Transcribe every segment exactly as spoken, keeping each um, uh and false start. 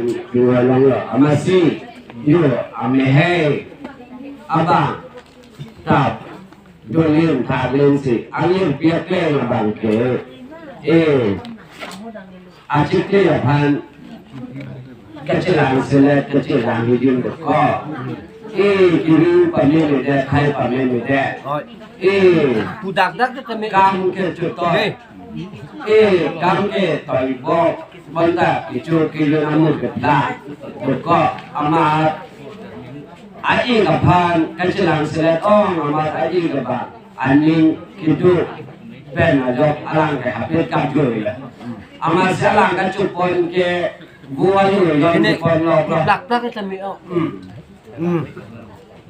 Dua long lo, amatsi yo amehai abang tap dolim thaklin si angin piak leng abang ke, eh, achikli aphan kachelang selet kachelang hidin ko, eh, kiri pameme det, khai pameme det, eh, pudak dak ke kami kam ke chuto, eh, eh, kam ke toibok bonta kichu kiri amur ke pla ko amat aji kaphan kachelang selet ong amat aji kaphan aning kitu pen ajok alang ke hapit kap joi la. Amatsi alang kachupon ke bualu yon ini chupon lo lo. Plak plak kami oh. Hmm. Hmm.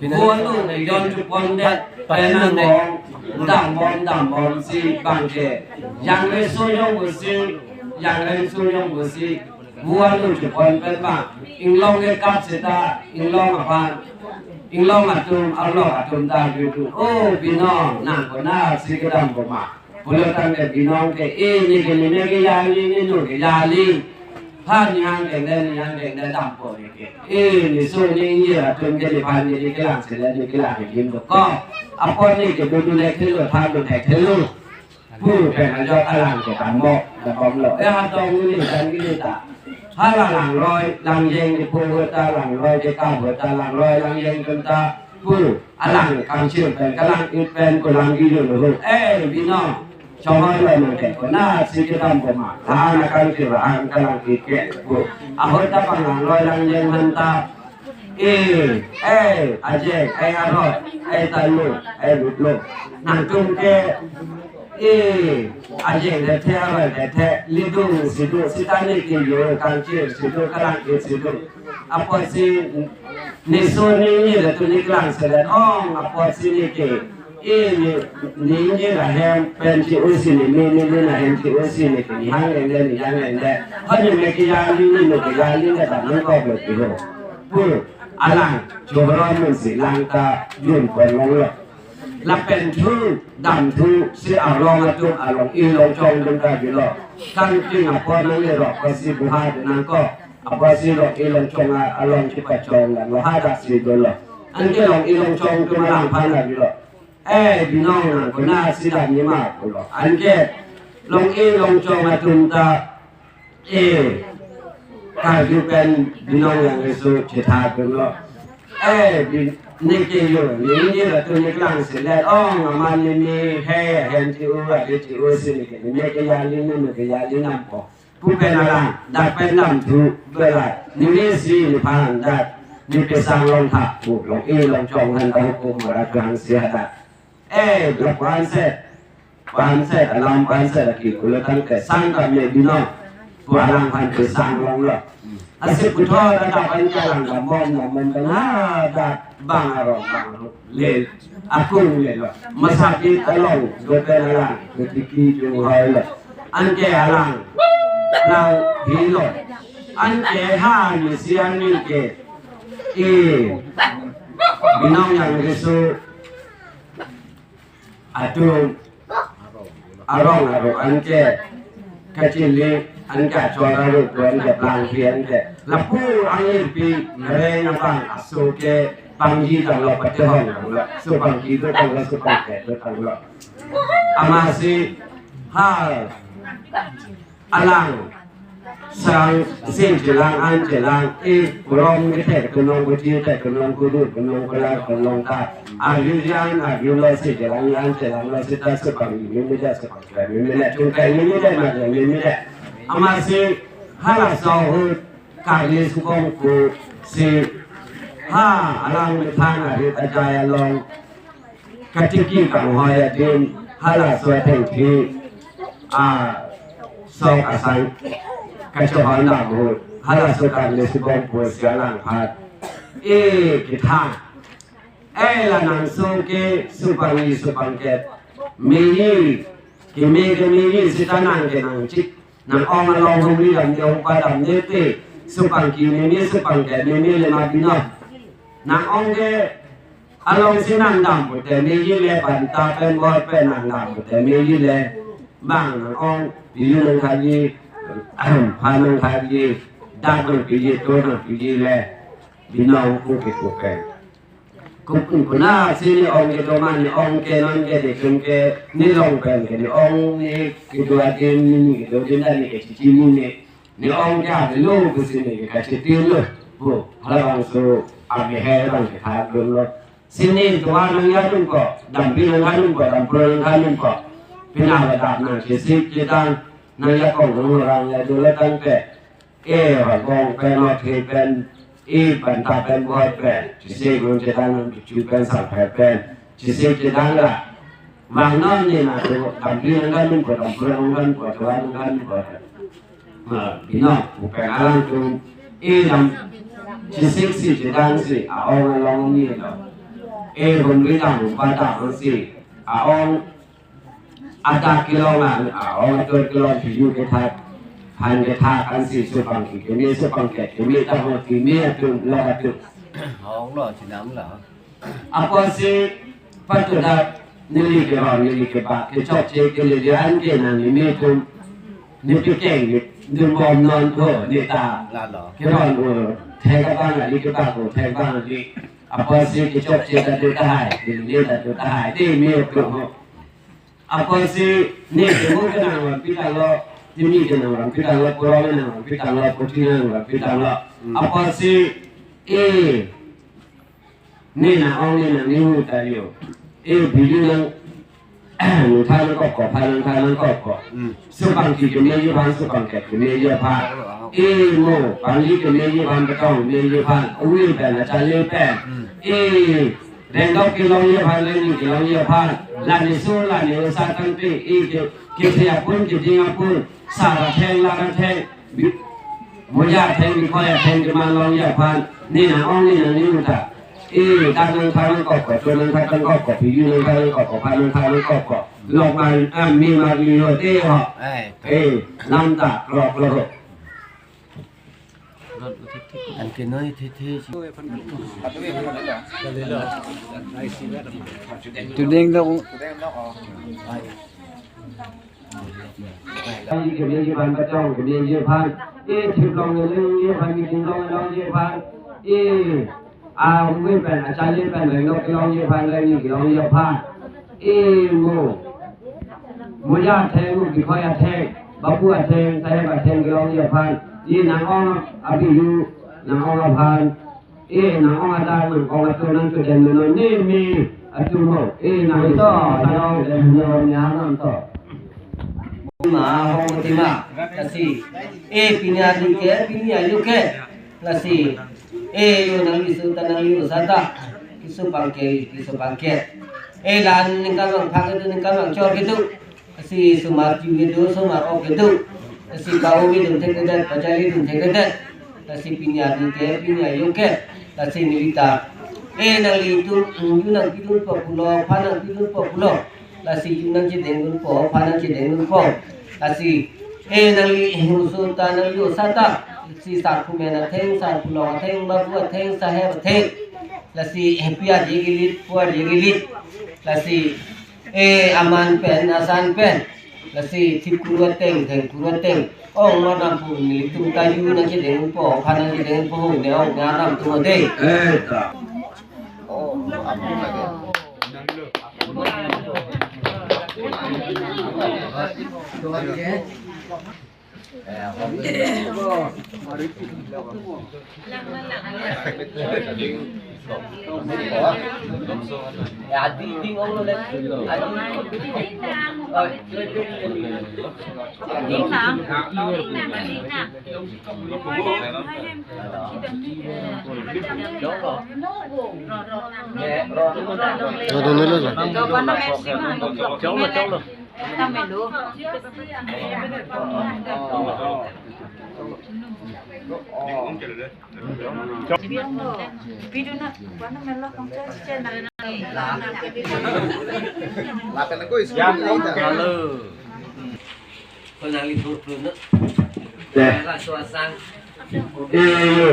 Buan tu ne yon chupon det, pen angbong dambom dambom si bang ke. Yang reso yong busi, yang reso yong busi. Buan tu chupon pen bang. Inglong ke kap seta, inglong aphan, inglong atum, arlok atum ta gitu. Oh, Binong, nang konatsi kedam boma. Pulo tangte Binong ke, eh, ne ke ne ke yali, ne nu ke yali. Ha, ne hang ke ne, ne hang ke ne dampo ne ke. Eh, ne so ne ingjir atum ke nephan ne kelang selet ne kelang ke gim do ko. Apot ne ke dudu le thelo, tha do thek thelo. Pu pen ajok alang ke tambo, da bom lo. Eh, ha tong ne kan ne ta. Hala langroi, langjeng ne pu ta, langroi ke ka ta, langroi langjeng tum ta. Pu, alang kangchir pen, kalang-it pen, kalang-it lo. Eh, Binong. Chomoi lo nang ke, konatsi kedam boma. Alang kangchir, alang kalang-it ke. Pu. Ahoi ta panglang roi lang yen han ta. Eh, eh, ajek, eh, arhot, eh, talu, eh, lutlo. Nangtum ke, eh, ajek le the, arhot le the, lidu, sidu, sitani ke yo, kangchir, sidu, kalang-it, sidu. Apotsi ne so ne ingjir atum ne kelang selet ong, apotsi ne ke, eh, ne, ne ingjir ahem pen che-o si ne, ne, ne, ne ahem che-o si ne ke, ne hang leng le, ne hang leng le. Ha ne me ke yali, ne me ke yali le ta nang kok lo ke ho. Pu, alang, chobra mun si lang ta jun pon long lo. Lapen thu, damthu, si arlong atum, along-i longchong atum ta bilo. Kangting apot nang le rok, ko si buha nang ko. Apotsi long-i longchong a, along chipachong dan lo hadak si dolo. Anke long-i longchong atum alang aphan ta bilo. Eh, Binong nang konatsi dam ne ma pulo. Anke long-i longchong atum ta, eh, karju pen Binong yang reso chetha atum lo. Eh, Bin-, ne ke yo, ne ingjir atum ne kelang selet ong, amat ne ne he, hen che-o, ade che-o si ne ke, ne ke yali ne, ne ke yali nampo. Pu pen alang, dak pen damthu bela, ne ne si nephan dak, ne pesang long tha, pu long-i longchong han ta hukum mara tuang si hadak. Eh, dak panset, panset, alam panset aki kulo tangte sang kami Binong, pu alang aphan pesang long lo. Asi puthot dak pen kalang dambom dambom pen hadak bang arong bang arong. Le, akung le lo. Masakit along, do pen alang, do tiki jung hoi lo. Anke alang, nang hi lo. Anke ha ne si ani ke. Eh, Binong yang reso atum arong arong anke kachili anke achor aruk anke plangpi anke lapu angirpi reng abang aso ke pangji tanglo patehong tanglo, so pangji do tanglo, so pangke do tanglo. Amatsi ha alang sang sing chelang an chelang, eh, kurom kethek kenong kuchi thek kenong kudu kenong kular kenong ta. Arju jan arju lo si chelang an chelang lo seta so pangji meme ja, so pangke meme ja, chungkai meme ja, ma ja meme ja. Amatsi halaso ahut kali sukong ku si ha alang methang arit ajai along katiki kanghoi adim halaso athengpi asok asang kachohon dam ahut halaso kali sukong ku si alang aphan, eh, kethan. Eh, la nangso ke so pangji so pangke meji, keme kemeji seta nang ke nangchik nang-ong along humri damde hum padamde te, so pangji meme so pangke meme le ma Binong. Nang-ong ke along si nang dam pute meji le, banta pen bor pen nang dam pute meji le. Bang nang-ong, piju nang khaji, phan nang khaji, Dak nangpiji, to nangpiji le, binong pu kepu pen. Kupun kuna si ne ong kedo ma, ne ong ke non ke de kum ke, ne long pen ke, ne ong ne kedo adim, ne kedo adim ta ne ke chichi ne, ne ong ke avelo pusi ne ke kachitin lo. Pu, halabangso amehe abang kethak dunlo. Si ne tovar nangya dun ko, dampi nangya dun ko, dampro nangya dun ko. Pina ladak nangchesik chedang, nangya kong nang orang ya dolo tangte. E, harbong pen, othe pen, e, banta pen, bohot pen, chesik nangchedang, nangchu pen, sarphe pen, chesik chedang ra. Vangnon ne na to, dampi nangya dun ko, dampro nangya dun ko, tovar nangya dun ko. Ha, binong, pu pen alangtum, e, dam, chesik si, chedang si, a-ong along ni lo. E, bumbi dam, bumba dam si, a-ong adak kelong an, a-ong atur kelong, piju kethak, han kethak ansi, supangki keme, supangket keme, dam keme atum, lok atum. Ong lo, chinam lo. Apotsi patudak neli keron, neli kebak, kechokche kelele an ke nang neli atum, ne pikeng, ne dumbom non ko, ne ta. Lalo. Keron ko, thek abang ali, kebak ko, thek abang ali. Apotsi kechokche ta do tahai, kelele ta do tahai, de me ko ho. Apotsi ne kemo ke nang ram pitang lo, timi ke nang ram pitang lo, pura ke nang ram pitang lo, puthi nang ram pitang lo. Hmm. Apotsi, e, ne nang ong ne nangning ta yo. E, bili nang, nang tha nangkok ko, pha nang tha nangkok ko. Hmm. Supangki kemeji aphan, supangket kemeji aphan. E mo, pangli kemeji aphan, petong kemeji aphan. Ui pen, achale pen. Hmm. E, rengdok kelongji aphan, rengni kelongji aphan. Lani so, lani osa tangte, e ke, kethe apun, keding apun. Sar atheng, lar atheng. Bi-, moja atheng, bikhoi atheng, keman longji aphan. Ne nang ong, ne nangning ta. E, dak nang tha nangkok ko, to nang tha nangkok ko, piju nang tha nangkok ko, pha nang tha nangkok ko. Lok mar, ah, mi mar liyo te ho. Eh. E, lam ta, krok, krok. An ke noi the the. Tudeng dong. Longji kemeji aphan, petong kemeji aphan. E, theplong longji aphan, keding long longji aphan. E, a, ui pen, achale pen, rengdok kelongji aphan, rengni kelongji aphan. E mo. Moja atheng, bikhoi atheng, bapu atheng, sahep atheng kelongji aphan. E nang ong abiju, nang ong aphan. E nang ong adak, nang ong atur, nang chedem non ne me atum mo. E nang to, nang ong chedem non ne anam to. Ma hong tima, lasi. E pini ading ke, pini ayu ke. Lasi, e yo nangli so ta nangli osa ta, keso pangke, keso pangke. E la-an ningkan vangphak kedo, ningkan vangchor kedo. Lasi somar chu kedo, somar ok kedo. Lasi ka-o kedun thekthedet, pachali dun thekthedet. Lasi pini ading ke, pini ayu ke. Lasi neli ta. E nanglitum, mm, ju nangpidunpo pulo, pha nangpidunpo pulo. Lasi ju nangchedengdunpo, pha nangchedengdunpo. Lasi, e nangli oso ta, nangli osa ta. Lasi sarpo men atheng, sarpo long atheng, bapu atheng, sahep atheng. Lasi, e pi aje gilit, pu aje gilit. Lasi, e aman pen, asan pen. Lasi, thip kuru ateng, theng kuru ateng. Ong ma dam pu nelitum ta ju nangchedengpo, pha nangchedengpo, ne ong ne anam tu mo de. E ta. Lapen ko school ni ta. Deh. Ayo.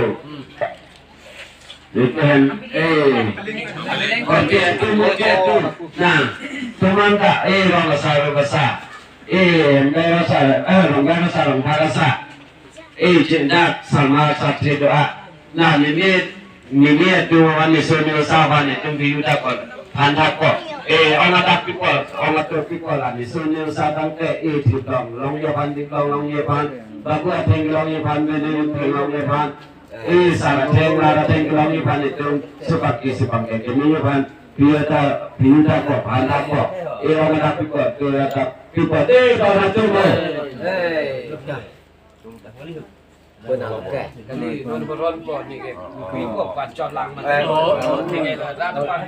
Ikan, eh. Oke, atum, oke, atum. Nah, tumanta, eh, rong kasa, rong kasa. Eh, rong kasa, eh, rong kasa, rong kasa. Eh, chindak sama sakse doa. Na, nini, nini atum avan, niso niso avan, itum biyu dakot, phan dakot. Eh, ong adak people, ong atum people, niso niso abang ke, eh, thidong longji aphan, diklong longji aphan, babu atheng longji aphan, bene longji aphan. Eh, sar atheng, lar atheng longji aphan itum, supak ke, supak ke, kini aphan, biyu ta, biyu dakot, phan dakot. Eh, ong adak people, tu adak people, eh, ong atum mo. Kali non beron ko ni ke. Pi ko pachot lang man. Ni ke rat pan.